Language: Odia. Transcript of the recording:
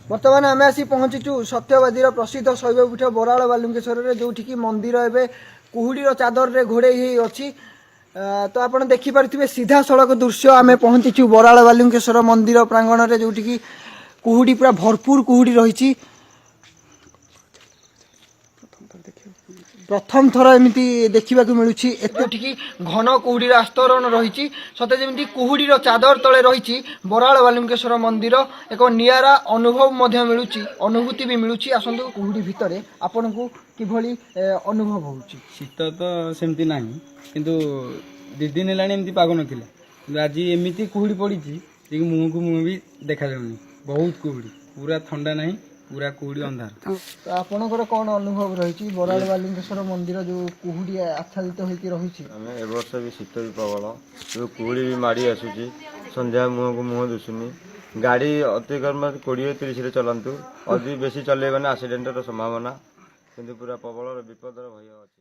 ବର୍ତ୍ତମାନ ଆମେ ଆସି ପହଞ୍ଚିଛୁ ସତ୍ୟବାଦୀର ପ୍ରସିଦ୍ଧ ଶୈବପୀଠ ବରାଳ ବାଲୁଙ୍କେଶ୍ୱରରେ, ଯେଉଁଠିକି ମନ୍ଦିର ଏବେ କୁହୁଡ଼ିର ଚାଦରରେ ଘୋଡ଼େଇ ହେଇ ଅଛି। ତ ଆପଣ ଦେଖିପାରୁଥିବେ ସିଧାସଳଖ ଦୃଶ୍ୟ। ଆମେ ପହଞ୍ଚିଛୁ ବରାଳ ବାଲୁଙ୍କେଶ୍ୱର ମନ୍ଦିର ପ୍ରାଙ୍ଗଣରେ, ଯେଉଁଠିକି କୁହୁଡ଼ି ପୁରା ଭରପୁର କୁହୁଡ଼ି ରହିଛି। ପ୍ରଥମ ଥର ଏମିତି ଦେଖିବାକୁ ମିଳୁଛି, ଏତେଠିକି ଘନ କୁହୁଡ଼ିର ଆସ୍ତରଣ ରହିଛି। ସତେ ଯେମିତି କୁହୁଡ଼ିର ଚାଦର ତଳେ ରହିଛି ବରାଳ ବାଲୁଙ୍କେଶ୍ୱର ମନ୍ଦିର। ଏକ ନିଆରା ଅନୁଭବ ମଧ୍ୟ ମିଳୁଛି, ଅନୁଭୂତି ବି ମିଳୁଛି। ଆସନ୍ତୁ, କୁହୁଡ଼ି ଭିତରେ ଆପଣଙ୍କୁ କିଭଳି ଅନୁଭବ ହେଉଛି? ଶୀତ ତ ସେମିତି ନାହିଁ, କିନ୍ତୁ 2 ଦିନ ହେଲାଣି ଏମିତି ପାଗ ନଥିଲା। କିନ୍ତୁ ଆଜି ଏମିତି କୁହୁଡ଼ି ପଡ଼ିଛି ଯେ କି ମୁହଁକୁ ମୁହଁ ବି ଦେଖାଯାଉନି। ବହୁତ କୁହୁଡ଼ି, ପୁରା ଥଣ୍ଡା ନାହିଁ, ପୁରା କୁହୁଡ଼ି ଅନ୍ଧାର। ତ ଆପଣଙ୍କର କ'ଣ ଅନୁଭବ ରହିଛି, ବରାଳ ବାଲୁଙ୍କେଶ୍ୱର ମନ୍ଦିର ଯୋଉ କୁହୁଡ଼ି ଆଚ୍ଛାଦିତ ହେଇକି ରହିଛି? ଆମେ ଏ ବର୍ଷ ବି ଶୀତ ବି ପ୍ରବଳ, ଏବେ କୁହୁଡ଼ି ବି ମାଡ଼ି ଆସୁଛି। ସନ୍ଧ୍ୟା ମୁହଁକୁ ମୁହଁ ଦିଶୁନି। ଗାଡ଼ି ଅତି କମ 20-30ରେ ଚଲାନ୍ତୁ, ଅତି ବେଶୀ ଚଲେଇବେ ନା, ଆକ୍ସିଡେଣ୍ଟର ସମ୍ଭାବନା। କିନ୍ତୁ ପୁରା ପ୍ରବଳ ବିପଦର ଭୟ ଅଛି।